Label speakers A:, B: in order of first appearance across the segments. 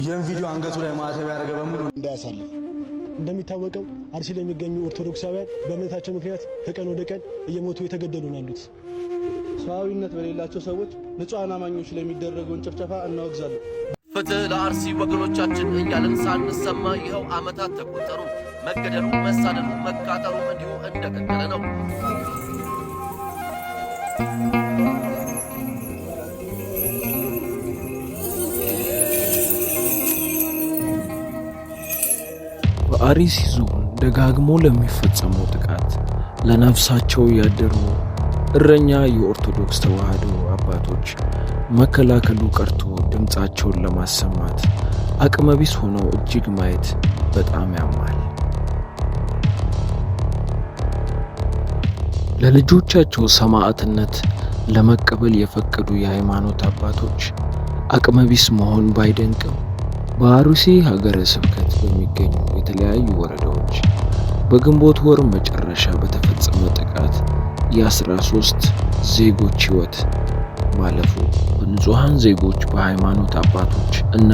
A: ይህን ቪዲዮ አንገቱ ላይ ማተብ ያደረገ በሙሉ
B: እንዳያሳልፍ።
C: እንደሚታወቀው አርሲ ላይ የሚገኙ ኦርቶዶክሳውያን በእምነታቸው ምክንያት ከቀን ወደ ቀን እየሞቱ የተገደሉ ነው ያሉት።
D: ሰብአዊነት በሌላቸው ሰዎች ንጹሐን አማኞች ላይ የሚደረገውን ጭፍጨፋ እናወግዛለን።
E: ፍትህ ለአርሲ ወገኖቻችን እያልን ሳንሰማ ይኸው ዓመታት ተቆጠሩ። መገደሉ፣ መሳደዱ፣ መቃጠሉም እንዲሁ እንደቀጠለ ነው።
F: በአርሲ ዞን ደጋግሞ ለሚፈጸመው ጥቃት ለነፍሳቸው ያደሩ እረኛ የኦርቶዶክስ ተዋሕዶ አባቶች መከላከሉ ቀርቶ ድምፃቸውን ለማሰማት አቅመቢስ ሆነው እጅግ ማየት በጣም ያማል። ለልጆቻቸው ሰማዕትነት ለመቀበል የፈቀዱ የሃይማኖት አባቶች አቅመቢስ መሆን ባይደንቅም፣ በአርሲ ሀገረ ስብከት በሚገኙ የተለያዩ ወረዳዎች በግንቦት ወር መጨረሻ በተፈጸመ ጥቃት የ13 ዜጎች ሕይወት ማለፉ በንጹሐን ዜጎች፣ በሃይማኖት አባቶች እና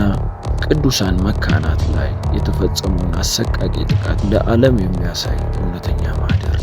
F: ቅዱሳን መካናት ላይ የተፈጸመውን አሰቃቂ ጥቃት ለዓለም የሚያሳይ እውነተኛ ማህደር።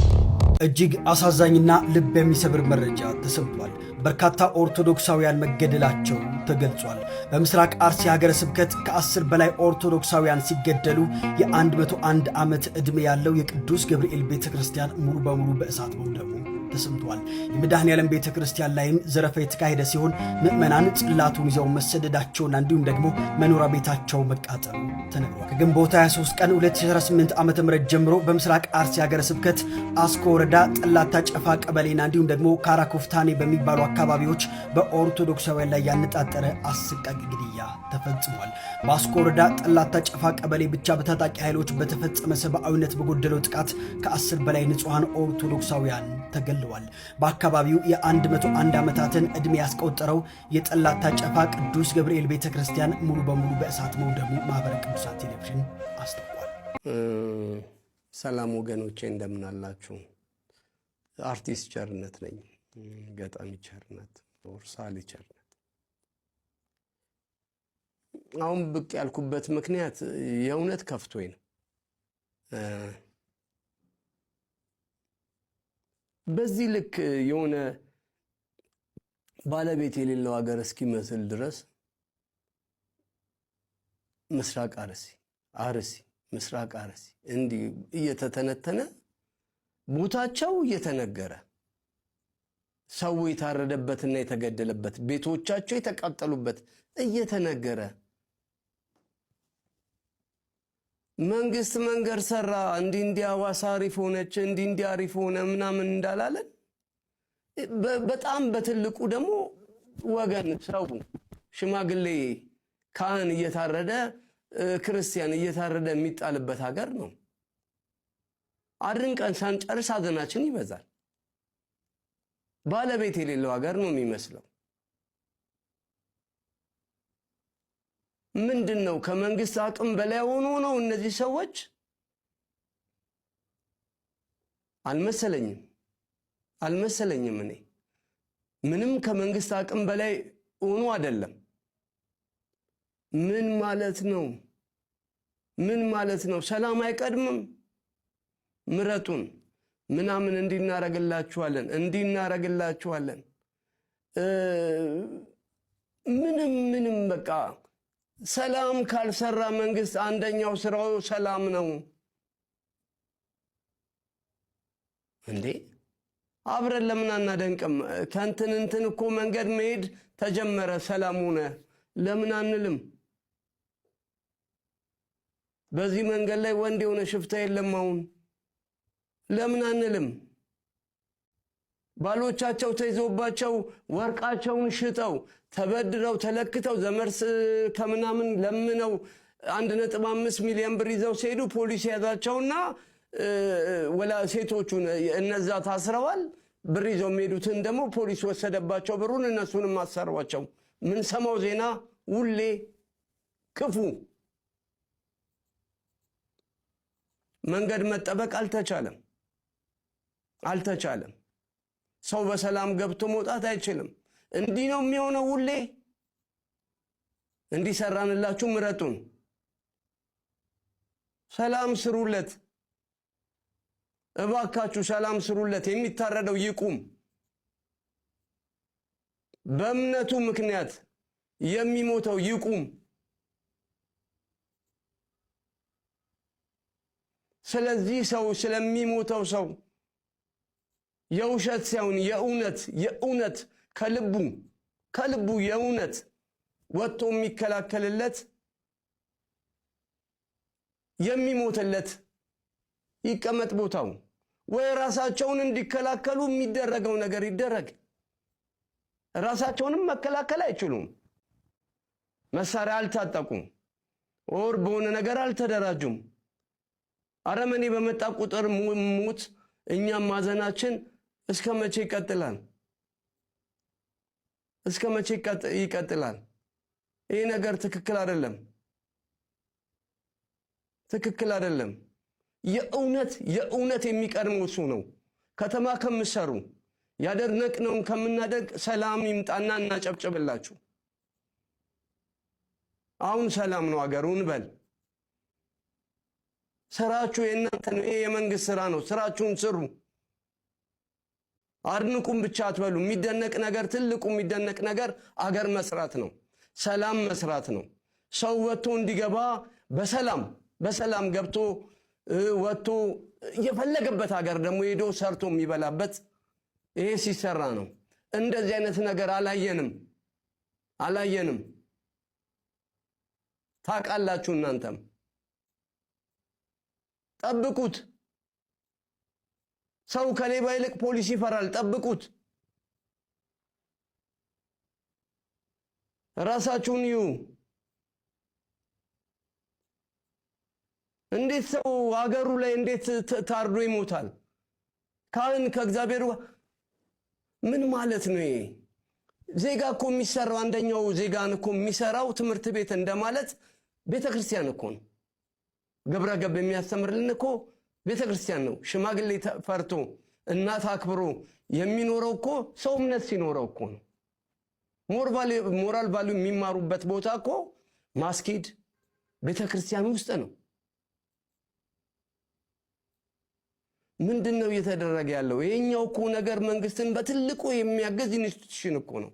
G: እጅግ አሳዛኝና ልብ የሚሰብር መረጃ ተሰምቷል። በርካታ ኦርቶዶክሳውያን መገደላቸው ተገልጿል። በምስራቅ አርሲ ሀገረ ስብከት ከ10 በላይ ኦርቶዶክሳውያን ሲገደሉ የ101 ዓመት ዕድሜ ያለው የቅዱስ ገብርኤል ቤተ ክርስቲያን ሙሉ በሙሉ በእሳት መውደሙ ተሰምቷል። የመድኃኔ ዓለም ቤተ ክርስቲያን ላይም ዘረፋ የተካሄደ ሲሆን ምዕመናን ጽላቱን ይዘው መሰደዳቸውና እንዲሁም ደግሞ መኖሪያ ቤታቸው መቃጠሉ ተነግሯል። ከግንቦት 23 ቀን 2018 ዓ ም ጀምሮ በምስራቅ አርሲ ሀገረ ስብከት አስኮ ወረዳ ጠላታ ጨፋ ቀበሌና እንዲሁም ደግሞ ካራኮፍታኔ በሚባሉ አካባቢዎች በኦርቶዶክሳውያን ላይ ያነጣጠረ አሰቃቂ ግድያ ተፈጽሟል። በአስኮ ወረዳ ጠላታ ጨፋ ቀበሌ ብቻ በታጣቂ ኃይሎች በተፈጸመ ሰብአዊነት በጎደለው ጥቃት ከ10 በላይ ንጹሐን ኦርቶዶክሳውያን ተገለዋል። በአካባቢው የ101 ዓመታትን ዕድሜ ያስቆጠረው የጠላታ ጨፋ ቅዱስ ገብርኤል ቤተ ክርስቲያን ሙሉ በሙሉ በእሳት መውደሙ ማኅበረ ቅዱሳን ቴሌቪዥን አስታውቋል።
H: ሰላም ወገኖቼ፣ እንደምን አላችሁ? አርቲስት ቸርነት ነኝ። ገጣሚ ቸርነት፣ ሰዓሊ ቸርነት። አሁን ብቅ ያልኩበት ምክንያት የእውነት ከፍቶኝ ነው። በዚህ ልክ የሆነ ባለቤት የሌለው ሀገር እስኪመስል ድረስ ምስራቅ አርሲ፣ አርሲ፣ ምስራቅ አርሲ እንዲህ እየተተነተነ፣ ቦታቸው እየተነገረ፣ ሰው የታረደበትና የተገደለበት፣ ቤቶቻቸው የተቃጠሉበት እየተነገረ፣ መንግስት መንገድ ሰራ፣ እንዲህ እንዲህ ሐዋሳ አሪፍ ሆነች፣ እንዲህ እንዲህ አሪፍ ሆነ ምናምን እንዳላለን፣ በጣም በትልቁ ደግሞ ወገን ሰው ሽማግሌ ካህን እየታረደ፣ ክርስቲያን እየታረደ የሚጣልበት ሀገር ነው። አድንቀን ሳንጨርስ ሀዘናችን ይበዛል። ባለቤት የሌለው ሀገር ነው የሚመስለው። ምንድን ነው? ከመንግስት አቅም በላይ ሆኖ ነው እነዚህ ሰዎች? አልመሰለኝም፣ አልመሰለኝም። እኔ ምንም ከመንግስት አቅም በላይ ሆኖ አይደለም። ምን ማለት ነው? ምን ማለት ነው? ሰላም አይቀድምም? ምረጡን ምናምን እንዲናረግላችኋለን፣ እንዲናረግላችኋለን። ምንም ምንም በቃ ሰላም ካልሰራ፣ መንግስት አንደኛው ስራው ሰላም ነው እንዴ? አብረን ለምን አናደንቅም? ከእንትን እንትን እኮ መንገድ መሄድ ተጀመረ፣ ሰላም ሆነ ለምን አንልም? በዚህ መንገድ ላይ ወንድ የሆነ ሽፍታ የለም አሁን ለምን አንልም? ባሎቻቸው ተይዞባቸው ወርቃቸውን ሽጠው፣ ተበድረው፣ ተለክተው፣ ዘመርስ ከምናምን ለምነው 1.5 ሚሊዮን ብር ይዘው ሲሄዱ ፖሊስ ያዛቸውና ወላ ሴቶቹን እነዛ ታስረዋል። ብር ይዘው የሚሄዱትን ደግሞ ፖሊስ ወሰደባቸው ብሩን፣ እነሱንም አሰሯቸው። ምንሰማው ዜና ሁሌ ክፉ። መንገድ መጠበቅ አልተቻለም፣ አልተቻለም። ሰው በሰላም ገብቶ መውጣት አይችልም። እንዲህ ነው የሚሆነው ሁሌ። እንዲሰራንላችሁ ምረጡን። ሰላም ስሩለት እባካችሁ፣ ሰላም ስሩለት። የሚታረደው ይቁም። በእምነቱ ምክንያት የሚሞተው ይቁም። ስለዚህ ሰው ስለሚሞተው ሰው የውሸት ሳይሆን የእውነት የእውነት ከልቡ ከልቡ የእውነት ወጥቶ የሚከላከልለት የሚሞትለት ይቀመጥ ቦታው፣ ወይ ራሳቸውን እንዲከላከሉ የሚደረገው ነገር ይደረግ። ራሳቸውንም መከላከል አይችሉም። መሳሪያ አልታጠቁም፣ or በሆነ ነገር አልተደራጁም። አረመኔ በመጣ ቁጥር ሞት፣ እኛም ማዘናችን እስከ መቼ ይቀጥላል? እስከ መቼ ይቀጥላል? ይህ ነገር ትክክል አይደለም፣ ትክክል አይደለም። የእውነት የእውነት የሚቀድመው እሱ ነው። ከተማ ከምሰሩ ያደነቅነውን ከምናደግ ሰላም ይምጣና እናጨብጭብላችሁ። አሁን ሰላም ነው አገሩ እንበል። ስራችሁ የእናንተ ነው። ይሄ የመንግስት ስራ ነው። ስራችሁን ስሩ። አድንቁም ብቻ አትበሉ። የሚደነቅ ነገር ትልቁ የሚደነቅ ነገር አገር መስራት ነው። ሰላም መስራት ነው። ሰው ወጥቶ እንዲገባ በሰላም በሰላም ገብቶ ወጥቶ የፈለገበት ሀገር ደግሞ ሄዶ ሰርቶ የሚበላበት ይሄ ሲሰራ ነው። እንደዚህ አይነት ነገር አላየንም አላየንም። ታውቃላችሁ እናንተም ጠብቁት። ሰው ከሌባ ይልቅ ፖሊስ ይፈራል። ጠብቁት። ራሳችሁን እዩ። እንዴት ሰው አገሩ ላይ እንዴት ታርዶ ይሞታል? ካህን ከእግዚአብሔር ምን ማለት ነው ይሄ? ዜጋ እኮ የሚሰራው አንደኛው ዜጋን እኮ የሚሰራው ትምህርት ቤት እንደማለት ቤተ ክርስቲያን እኮ ነው። ግብረ ገብ የሚያስተምርልን እኮ ቤተ ክርስቲያን ነው። ሽማግሌ ፈርቶ እናት አክብሮ የሚኖረው እኮ ሰው እምነት ሲኖረው እኮ ነው። Moral value የሚማሩበት ቦታ እኮ ማስኬድ ቤተ ክርስቲያን ውስጥ ነው። ምንድን ነው እየተደረገ ያለው? ይሄኛው እኮ ነገር መንግስትን በትልቁ የሚያገዝ institution እኮ ነው።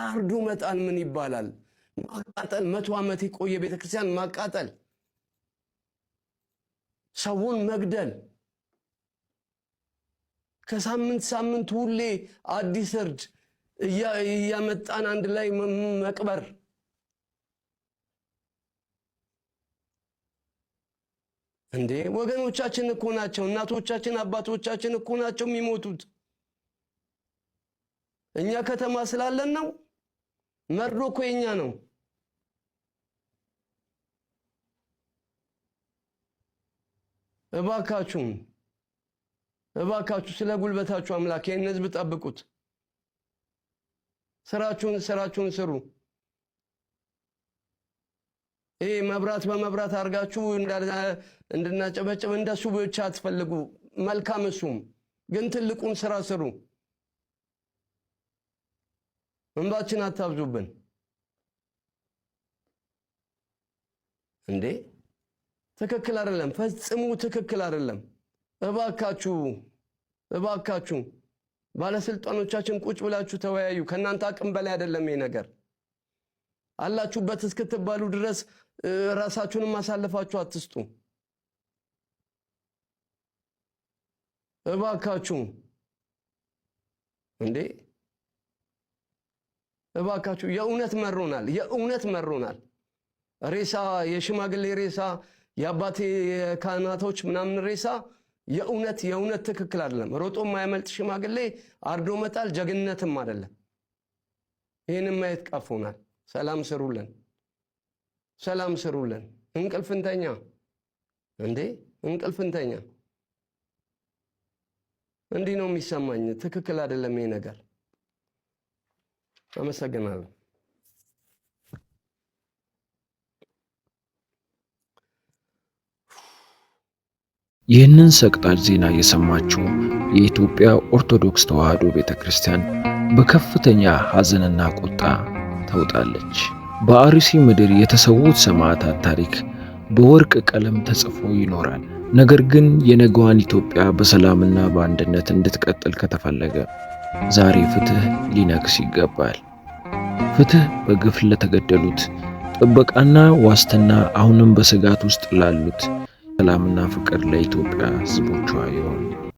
H: አርዶ መጣል ምን ይባላል? ማቃጠል፣ 100 ዓመት የቆየ ቤተክርስቲያን ማቃጠል፣ ሰውን መግደል፣ ከሳምንት ሳምንት ሁሌ አዲስ እርድ እያመጣን አንድ ላይ መቅበር። እንዴ ወገኖቻችን እኮ ናቸው። እናቶቻችን አባቶቻችን እኮ ናቸው የሚሞቱት። እኛ ከተማ ስላለን ነው። መርዶ እኮ የኛ ነው። እባካችሁን እባካችሁ ስለ ጉልበታችሁ አምላክ ይህን ህዝብ ጠብቁት። ስራችሁን ስራችሁን ስሩ። ይህ መብራት በመብራት አድርጋችሁ እንድናጨበጭብ እንደሱ ብቻ አትፈልጉ። መልካም እሱም ግን ትልቁን ስራ ስሩ። እንባችን አታብዙብን እንዴ! ትክክል አይደለም፣ ፈጽሞ ትክክል አይደለም። እባካችሁ እባካችሁ ባለስልጣኖቻችን ቁጭ ብላችሁ ተወያዩ። ከእናንተ አቅም በላይ አይደለም ይሄ ነገር። አላችሁበት እስክትባሉ ድረስ ራሳችሁንም አሳልፋችሁ አትስጡ። እባካችሁ እንዴ እባካችሁ፣ የእውነት መሮናል፣ የእውነት መሮናል። ሬሳ፣ የሽማግሌ ሬሳ፣ የአባቴ የካህናቶች ምናምን ሬሳ የእውነት የእውነት ትክክል አይደለም። ሮጦ የማያመልጥ ሽማግሌ አርዶ መጣል ጀግንነትም አይደለም። ይህንም ማየት ቀፎናል። ሰላም ስሩልን፣ ሰላም ስሩልን። እንቅልፍ እንተኛ እንዴ፣ እንቅልፍ እንተኛ። እንዲህ ነው የሚሰማኝ። ትክክል አይደለም ይሄ ነገር። አመሰግናለሁ።
F: ይህንን ሰቅጣጭ ዜና የሰማችው የኢትዮጵያ ኦርቶዶክስ ተዋሕዶ ቤተክርስቲያን በከፍተኛ ሐዘንና ቁጣ ተውጣለች። በአርሲ ምድር የተሰዉት ሰማዕታት ታሪክ በወርቅ ቀለም ተጽፎ ይኖራል። ነገር ግን የነገዋን ኢትዮጵያ በሰላምና በአንድነት እንድትቀጥል ከተፈለገ ዛሬ ፍትህ ሊነግስ ይገባል። ፍትህ በግፍ ለተገደሉት፣ ጥበቃና ዋስትና አሁንም በስጋት ውስጥ ላሉት፣ ሰላምና ፍቅር ለኢትዮጵያ ሕዝቦቿ ይሁን።